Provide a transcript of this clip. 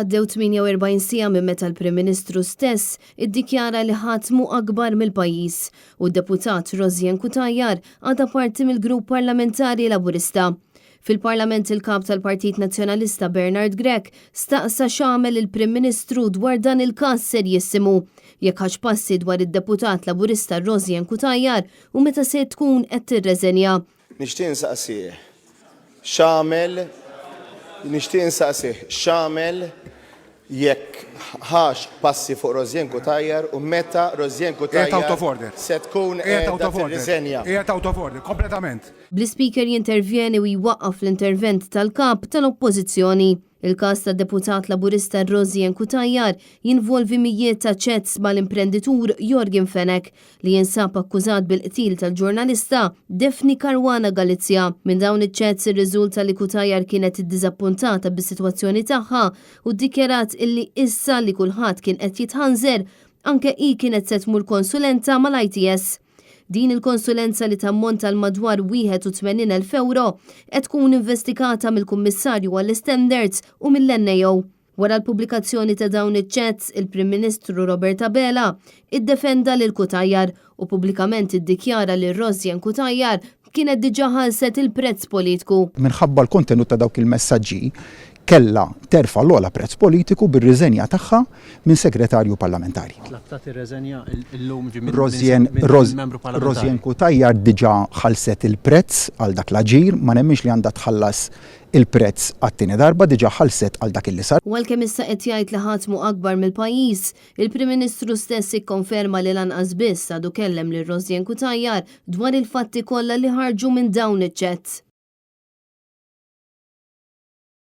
Għaddew 48 siegħa minn meta l-Prim Ministru stess iddikjara li ħadd mhu akbar mill-pajjiż u d-Deputat Rosianne Cutajar għadha parti mill-Grupp Parlamentari Laburista. Fil-Parlament il-Kap tal-Partit Nazzjonalista Bernard Grech staqsa x'għamel il-Prim Ministru dwar dan il-każ serjissimu, jekk ħax passi dwar id-Deputat Laburista Rosianne Cutajar u meta se tkun qed tirreżenja. Nixtieq insaqsih x'għamel Nixtieq insaqsih x'għamel jekk ħax passi fuq Rosianne Cutajar u meta Rosianne Qiegħed out Cutajar of order. se tkun Qiegħed out qiegħda of order. tirriżenja. Qiegħed out of order, kompletament. Bl-Ispeaker jintervjeni u jwaqqaf l-intervent tal-Kap tal-Oppożizzjoni. Il-każ tad-Deputat Laburista Rosianne Cutajar jinvolvi mijiet ta' chats mal-imprenditur Yorgen Fenech li jinsab akkużat bil-qtil tal-ġurnalista Daphne Caruana Galizia. Minn dawn iċ-chats irriżulta li Cutajar kienet iddiżappuntata bis-sitwazzjoni tagħha u ddikjarat illi issa li kulħadd kien qed jitħanżer, anke hi kienet se tmur konsulenza mal-ITS. Din il-konsulenza li tammonta għal madwar 81,000 ewro qed tkun investigata mill-Kummissarju għall-Istandards u mill-NAO. Wara l-pubblikazzjoni ta' dawn iċ-chats, il-Prim Ministru Robert Abela iddefenda lil Cutajar u pubblikament iddikjara li Rosianne Cutajar kienet diġà ħallset il-prezz politiku. Minħabba l-kontenut ta' dawk il-messaġġi kellha terfa' l-ogħla prezz politiku bir-riżenja tagħha minn segretarju parlamentari. Tlabta tirreżenja illum ġi minn Rosianne minn membru parlamentari. Rosianne Cutajar diġà ħallset il-prezz għal dak l-aġir, ma nemminx li għandha tħallas il-prezz għat-tieni darba, diġà ħallset għal dak illi sar. U għalkemm issa qed jgħid li ħadd mhu akbar mill-pajjiż, il-Prim Ministru stess ikkonferma li lanqas biss għadu kellem lil Rosianne Cutajar dwar il-fatti kollha li ħarġu minn dawn iċ-chats.